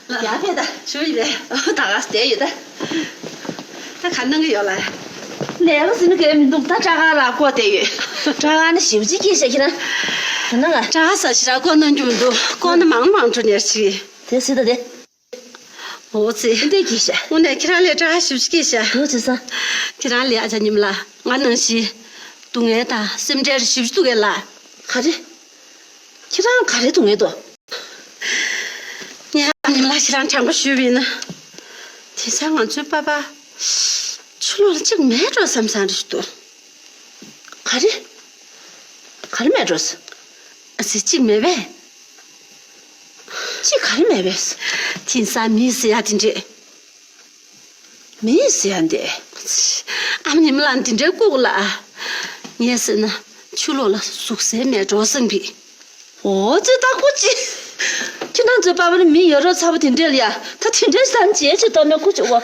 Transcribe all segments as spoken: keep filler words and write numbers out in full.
ཡར་ཕེབས་ད། ཞུ་ཡི་རེད། ད་ག་བསྡད་ཡོད་ད། ད་ག་གནང་གི་ཡོད་ལ། ལས་ལ་ཟིན་གི་མི་འདུག་ད་སྐྲ་དཀར་ལ་བསྐོར་བསྡད་ཡོད། སྐྲ་དཀར་ནི་ཞེ་པོ་ཅིག་སྐྱེས་ཤག་ཁྱེད་རང་། ད་ནང་ང་། སྐྲ་དཀར་ས་ཞེ་དྲག་བསྐོར་གནང་རྒྱུ་མི་འདུག་བསྐོར་ན་མང་མང་འགྲོ་ནས་ཅིག་དེ་སྲིད་ད་དེ། འོ་ཙི། འདི་སྐྱེས་ཤག་དངོས་གནས་ཁྱེད་རང་ལས་སྐྲ་དཀར་ཞེ་པོ་ཅིག་སྐྱེས་ཤག་འོ་ཙི་ས། ཁྱེད་རང་ལས་ཨ་ཅག་ཉི་མ་ལགས་ང་ནང་བཞིན་སྡུག་བསྔལ་དང་སེམས་ཁྲལ་ཞེ་པོ་ཅིག་འདུག་གས་ལགས། ག་རེ། ཁྱེད་རང་ག་རེ་སྡུག་བསྔལ་འདུག་ངས་ཨ་ཉི་མ་ལགས་ཁྱེད་རང་དྲང་པོ་ཞུས་པ་ཡིན་ན། དེང་སང་ང་ཚོའི་པ་ཕ་ཕྱི་ལོགས་ལ་གཅིག་མེད་འགྲོ་བསམ་བསམ་རེ་ཞིག་འདུག་ག་རེ། ག་རེ་མེད་འགྲོ། ཨ་ཙི་གཅིག་མེད་པས། གཅིག་ག་རེ་མེད་པས། དེང་སང་མི་ཟེར་ཡ་དེ་འདྲས། མི་ཟེར་ཡ་འདི། ཨ་མ་ཉི་མ་ལགས་འདི་འདྲའི་ལྐུགས་ལ། ངས་ཟེར་ན་ཆུ་ལོག་ལ་ཟུག་གཟེར་མེད་འགྲོ་བསམ་པས། འོ་ཙི་ད་ཁོ་ཅི། ཁྱེད་རང་ཚོའི་པ་ཕ་ནི་མི་ཡ་རབས་ཚ་པོ་དེ་འདྲས་ལ་ཡ་ད་དེ་འདྲས་བསམ་བྱས་ཅི་ལྟོ་མེད་ཁུ་བྱུག་གོ།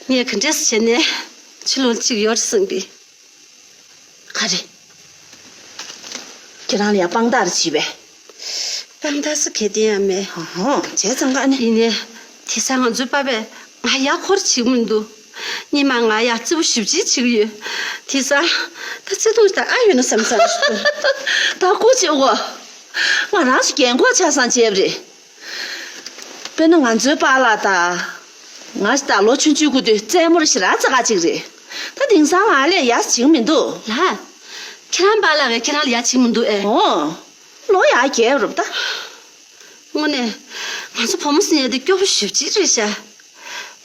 ངས་ག་འདྲས་བྱས་ནས་ཕྱི་ལོགས་གཅིག་ཡོད་བསམ་པས། ག་རེ། ཁྱེད་རང་ལ་ཡ་དཔང་རྟགས་རེ་བྱས་པས། དཔང་རྟགས་སུ་གལ་ཏེ་ཡང་མེད། ཧང་ཧང་བྱས་ཙང་ཀ་ནི། ཡིན་ནའི། དེང་སང་ང་ཚོའི་པ་ཕས་ང་ཡ་འཁོར་བྱེད་མི་འདུག་སྔོན་མ་ང་ཡ་བརྩེ་པོ་ཞེ་པོ་ཅིག་བྱེད་ཀྱི་ཡོད། དེང་སང་ད་བརྩེ་དུང་ཞིག་ད་ཨ་ཡོད་ན་བསམ་བསམ་ཞིག་འདུག་ད་ཁོ་ཅི་འོ། ང་རང་ཚོ་རྒན་གོག་ཆགས་སང་བྱས་པ་རེད། དཔེར་ན་ང་ཚོའི་པཱ་ལགས་དང་། ང་ཞིག་དང་ལོ་ཆུང་ཆུང་གུ་དུས་རྩེད་མོར་ཞེ་དྲག་རྩེ་ག་ཅིག་རེད། ད་དེང་སང་ང་ལས་ཡ་བྱེད་མི་འདུག་ལགས། ཁྱེད་རང་པཱ་ལགས་ཀྱིས་ཁྱེད་རང་ལ་ཡ་བྱེད་མི་འདུག་ཨེ། ཨོ། ལོ་ཡ་རྒས་རུབ་ད། དངོས་གནས། ང་ཚོ་བུ་མོ་ཟེར་ཡ་དེ་སྐྱོ་པོ་ཞེ་པོ་ཅིག་རེད་ཤག་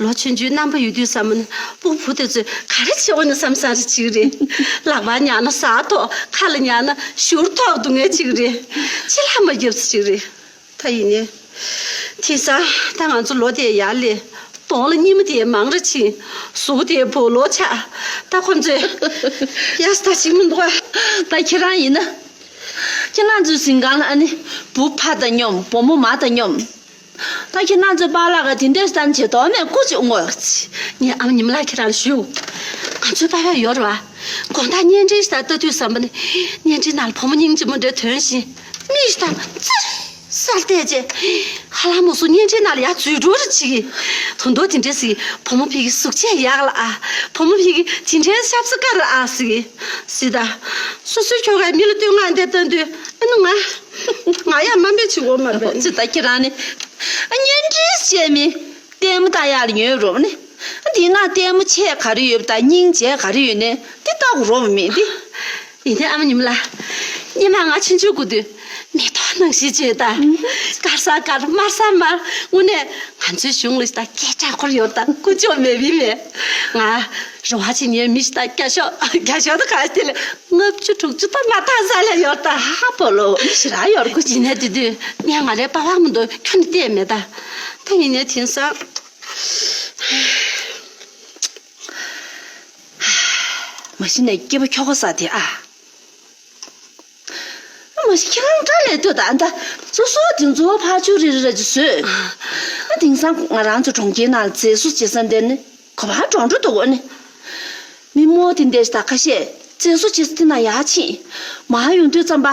ལོ་ཆུང་ཆུང་རྣམ་པ་ཡོད་དུས་ཙམ་པ་ནས་སྤུ་གུ་བུ་དེ་ཚོས་ག་རེ་བྱེད་འོ་ན་བསམ་བསམ་རེ་ཅིག་རེད། ལག་པ་ཉར་ན་ཟ་ཐོག་ཁ་ལ་ཉར་ན་བཞུར་ཐོག་སྡུག་བསྔལ་ཅིག་རེད། ཅི་ལ་མ་རྒྱབ་ས་ཅིག་རེད། ད་ཡིན་ནའི། དེང་སང་ད་ང་ཚོ་ལོ་དེ་ཡར་སླེབས། གདོང་ལ་སྙིགས་མ་དེ་མང་རུ་ཕྱིན། གཟུགས་དེ་བོ་ལོ་ཆགས། ད་ཁོ་ཚོས་ཡ་ས་ད་ཅིག་མི་འདུག་ཨ། ད་ཁྱེད་རང་ཡིན་ན། ཁྱེད་རང་ཚོའི་གཟིམ་ཁང་ལ་ཨ་ནི་བུ་ཕ་དང་མཉམ་བུ་མོ་མ་དང་མཉམ། ད་ཁྱེད་རང་ཚོའི་པཱ་ལགས་ཀྱིས་དེ་འདྲས་བསམ་བྱེད་དོ་མེད་སྐུ་མཁྱེན་ངོ་། ངས་ཨ་མ་ཉི་མ་ལགས་ཁྱེད་རང་ལ་ཞུ། ང་ཚོའི་པཱ་ཕ་ཡོད་རེད་བ། དགོང་དག་བརྙན་འཕྲིན་ཞིག་ལྟ་དུས་ཙམ་པ་ནས་བརྙན་འཕྲིན་ནང་ལ་བུ་མོ་སྙིང་རྗེ་མོ་འདྲ་ཐོན་བཞིན་མིག་ཞིག་དང་ཙིར་སར་བལྟས་རྗེས། ཧ་ལམ་མོ་སུ་བརྙན་འཕྲིན་ནང་ལ་ཡར་འཛུལ་འགྲོ་རེ་བྱེད་ཀྱི། ད་དུང་དེ་འདྲས་ཟེར་གྱི། བུ་མོ་ཕ་གི་གཟུགས་བྱད་ཡག་ལ་ཨ། བུ་མོ་ཕ་གི་དེ་འདྲའི་ཤ་ཚ་དཀར་ལ་ཨ་ཟེར་གྱི། ཟེར་ད། སོ་སོའི་ཁྱོ་གས་མི་ལ་བསྟོད་བསྔགས་འདི་བཏང་དུས་ཨ་ནི་ང་། ང་ཡང་དམའ་འབེབས་བྱེད་དགོས་མ་རེད། ཅི་ད་ཁྱེད་རང་ནི། ཨ་བརྙན་འཕྲིན་བཤད་མི། ལྟད་མོ་ལྟ་ཡག་ལ་ཉོན་རུང་ནི། ཨ་འདི་ན་ལྟད་མོ་ཆེ་ག་རེ་ཡོད་པ་དང་སྙིང་རྗེ་ག་རེ་ཡོད་ནས་འདི་ལྟ་དགོས་རོགས་མེད་འདི། ཡིན་ནའི་ཨ་མ་ཉི་མ་ལགས། སྔོན་མ་ང་ཆུང་ཆུང་གུ་དུས་མེ་ཏོག་ནང་བཞིན་བྱས་ད། དཀར་ས་དཀར་དམར་ས་དམར། དངོས་གནས་ང་ཚོའི་གཞུང་ལ་ད་སྐད་གྲགས་འཁོར་ཡོད་ད་ཀུ་ཅོ་མེད་པའི་མེད། ང་རེ་བ་ཆེ་ཉེ་མི་ཞིག་ད་རྒྱ་ཤོག་རྒྱ་ཤོག་ད་ག་ཞིག་དེ་ལས་ལྔ་བཅུ་དྲུག་ཅུ་ད་མ་ཐག་ས་ལ་ཡོད་ད། ཧ་པོ་ལོ་ཞེ་དྲག་ཡོད་ཀུ། ཡིན་ནའི་དེ་དུས་ངས་ང་རའི་པ་ཕ་མ་དང་ཁྱོན་ནས་བལྟས་མེད་ད། ད་ཡིན་ནའི་དེང་སང་། མ་གཞི་ནས་སྐྱེ་བོ་ཁྱོ་ག་ས་དེ་ཨ། མ་གཞི་ཁྱེད་རང་འདྲ་ལས་ལྟོས་ད་ཨ་ད། སོ་སོ་དེ་ཚོ་ཕར་ཕྱོགས་རི་རི་ར་ཅིག་བཟོས། ཨ་དེང་སང་ང་རང་ཚོ་གྲོང་ཁྱེར་ནང་མཛེས་བཟོ་བྱེད་ས་འདིར་ནི་ག་པར་འགྲོ་འགྲོ་འདུག་གོ་ནི། མི་མོ་དེ་འདྲས་ད་ཁ་ཤས་མཛེས་བཟོ་བྱེད་ས་དེ་ན་ཡར་ཕྱིན། མར་ཡོང་དུས་ཙམ་པ།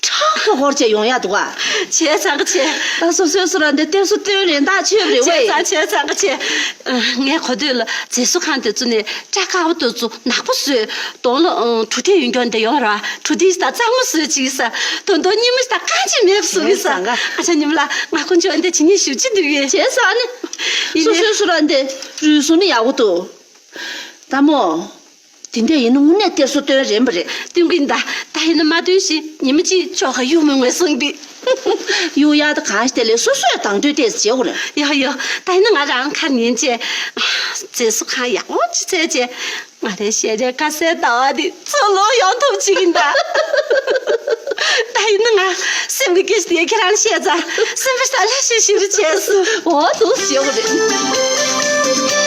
ཁྲག་ཧོར་ཧོར་བྱས་ཡོང་ཡག་འདུག་ག་བྱས་ཙང་ག་བྱས། ད་སོ་སོའི་སོ་ར་འདི་གཏེར་སོ་སྟོན་རེད་ད་ཆོས་རེད་བས། བྱས་ཙང་བྱས་ཙང་ག་བྱས། ངས་གོ་དུས་ལ་མཛེས་བཟོ་ཁང་དེ་ཚོ་ནས་སྐྲ་དཀར་པོ་དེ་ཚོ་ནག་པོ་བཟོས། གདོང་ལ་གྲུ་ཐིག་ཡོད་མཁན་དེ་ཡོད་ར། གྲུ་ཐིག་ད་གཙང་མ་བཟོས་ཅིག་ས། དོན་དུ་སྙིང་མ་ཞིག་ད་རྐང་གཅིག་མེད་པ་བཟོ་གི་ས། བྱས་ཙང་ག་ཨ་ཅག་ཉི་མ་ལགས་ང་ཁོང་ཚོ་འདི་བྱེད་ཉེས་ཞུ་ཅི་འདུག་གི། བྱས་ཙང་ནི། ཡིན་སོ་ནའི་སོའི་སོ་ར་འདི་རུལ་སོང་ནི་ཡག་པོ་འདུག་ད་མོ། དེ་འདྲ་ཡིན་ན་དངོས་གནས་གཏེར་སོ་སྟོན་རན་པ་རེད། སྟོན་གྱིན་གདའ། ད་ཡིན་ན་མ་སྟོན་ཞིག་ཉི་མ་གཅིག་ཅོག་ག་གཡུག་མི་ངོས་སོང་པི། གཡུག་ཡག་ད་གང་ཞིག་དེ་ལས་སོ་སོས་དང་དོད་ཏོག་ཙམ་བྱེད་དགོས་རེད། ཡོ་ཡོ། ད་ཡིན་ན་ང་རང་ཁ་ཉན་བྱས། མཛེས་བཟོ་ཁང་ཡག་པོ་ཅིག་བཙལ་བྱས། ང་རའི་ཞལ་རས་དཀར་གསལ་ཟླ་བ་འདི་ཚུར་ལོག་ཡོང་ཐུབ་ཅིག་ཡིན་ད། ད་ཡིན་ན་ང་སེམས་ཀྱི་སྐད་ཆ་དེ་ཁྱེད་རང་བཤད་ཙང་སེམས་པ་ས་ལྷ་ཤིག་ཤིག་རེ་བྱས་སོང་། འོ་ཐུགས་རྗེ་ཆེ་རེད།